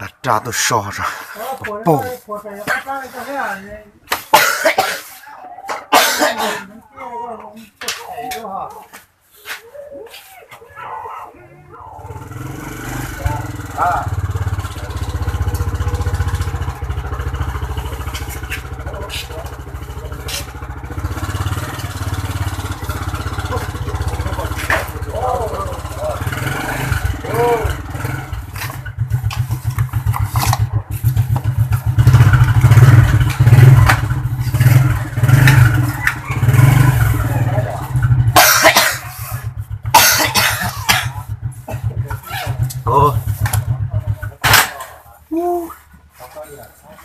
Rab tuaj so rau pog.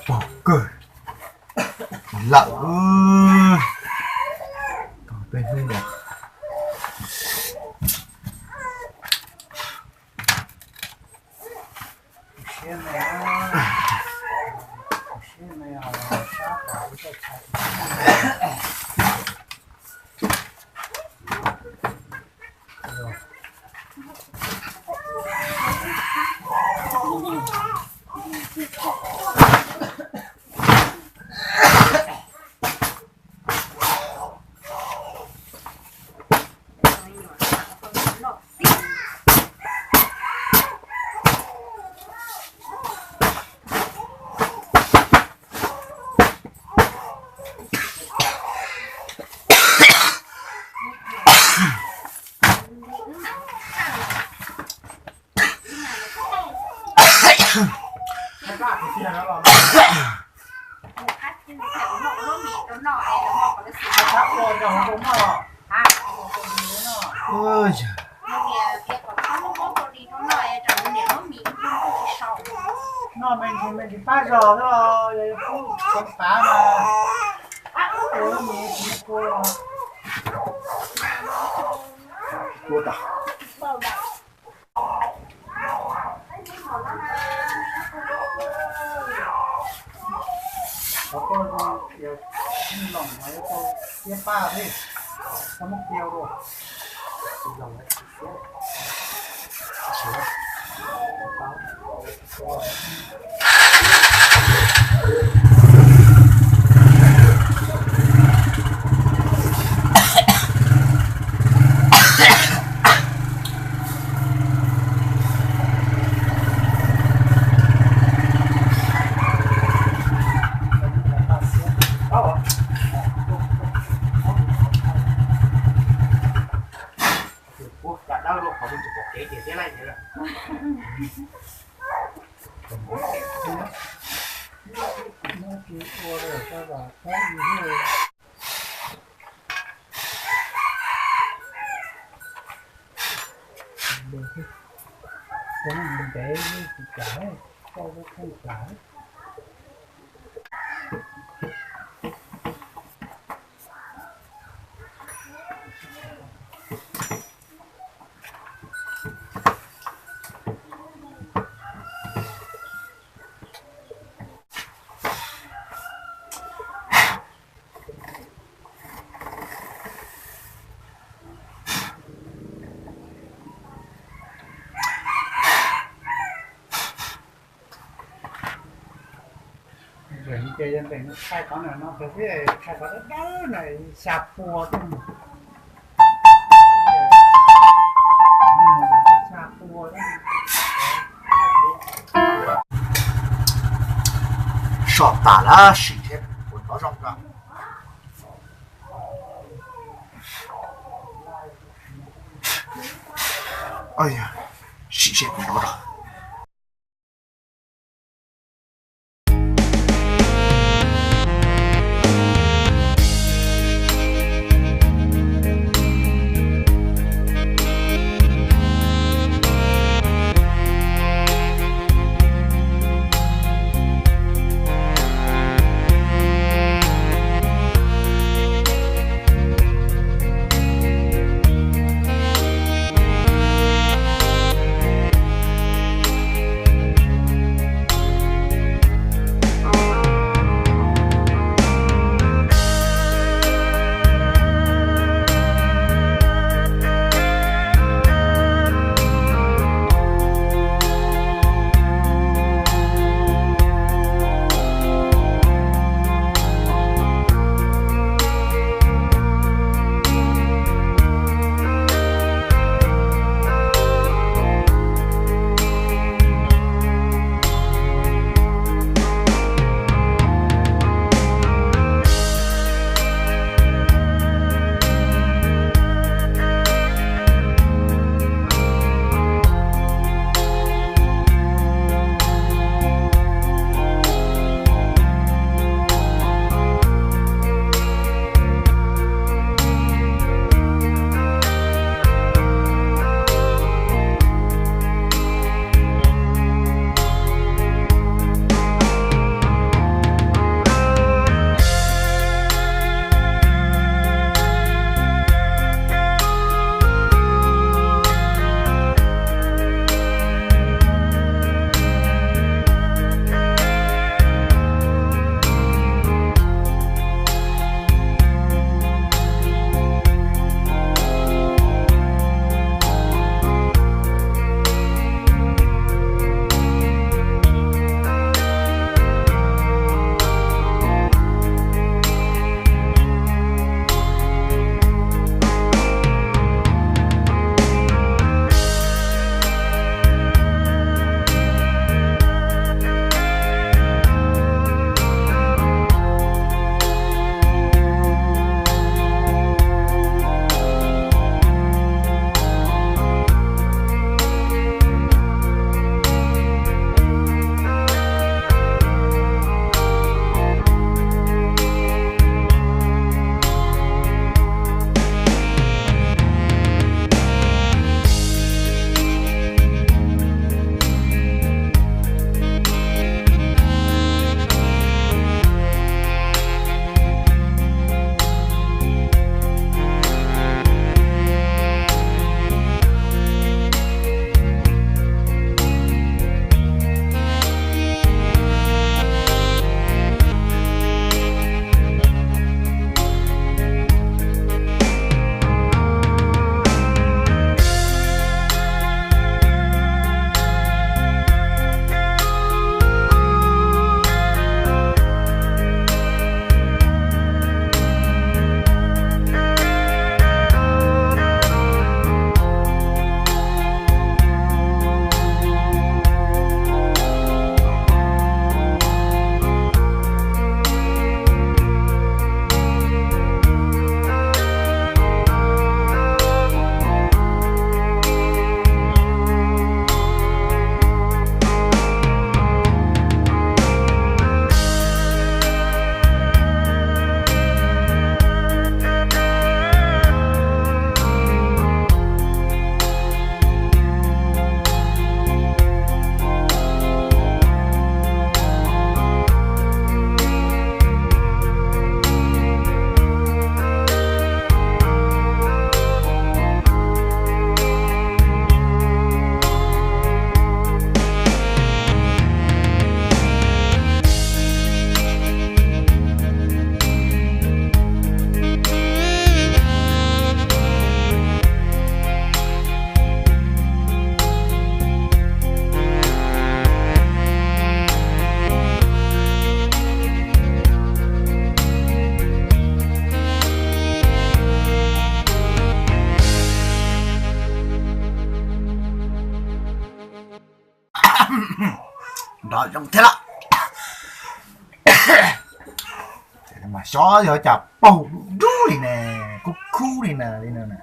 Pog kawg lawm. Peb hnub no. Noj me ntsis me ntsis pab zog xwb los yog kuv txoov pav mas ua lub me tsis kua los kua tag. Qhov koj zoo tias loom mas yuav tau siab pab thiab, koj muab kiag dua. Ces yog ntawm no thaij qhov no no xwb, thaij qhov dawb dawb no xya pua xwb. Xya pua xwb. Soj tas lawm, sim thiab puas hnov zoo na. Sim seb puas hnov zoo. Los zoo thiab lawm. Mas xyov yog cas paug dub li ne, kub khub li na, li no na.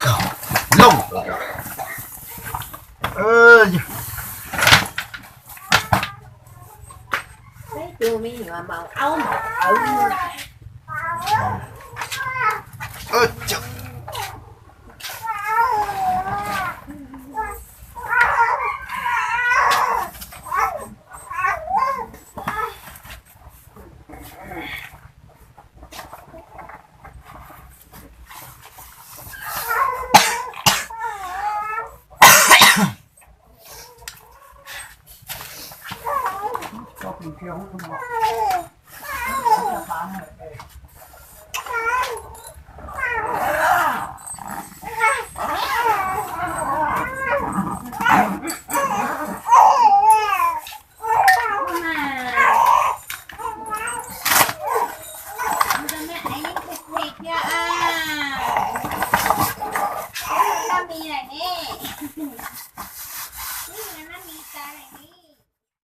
Kaug loo. Peb tus me nyuam mos aub mos aws.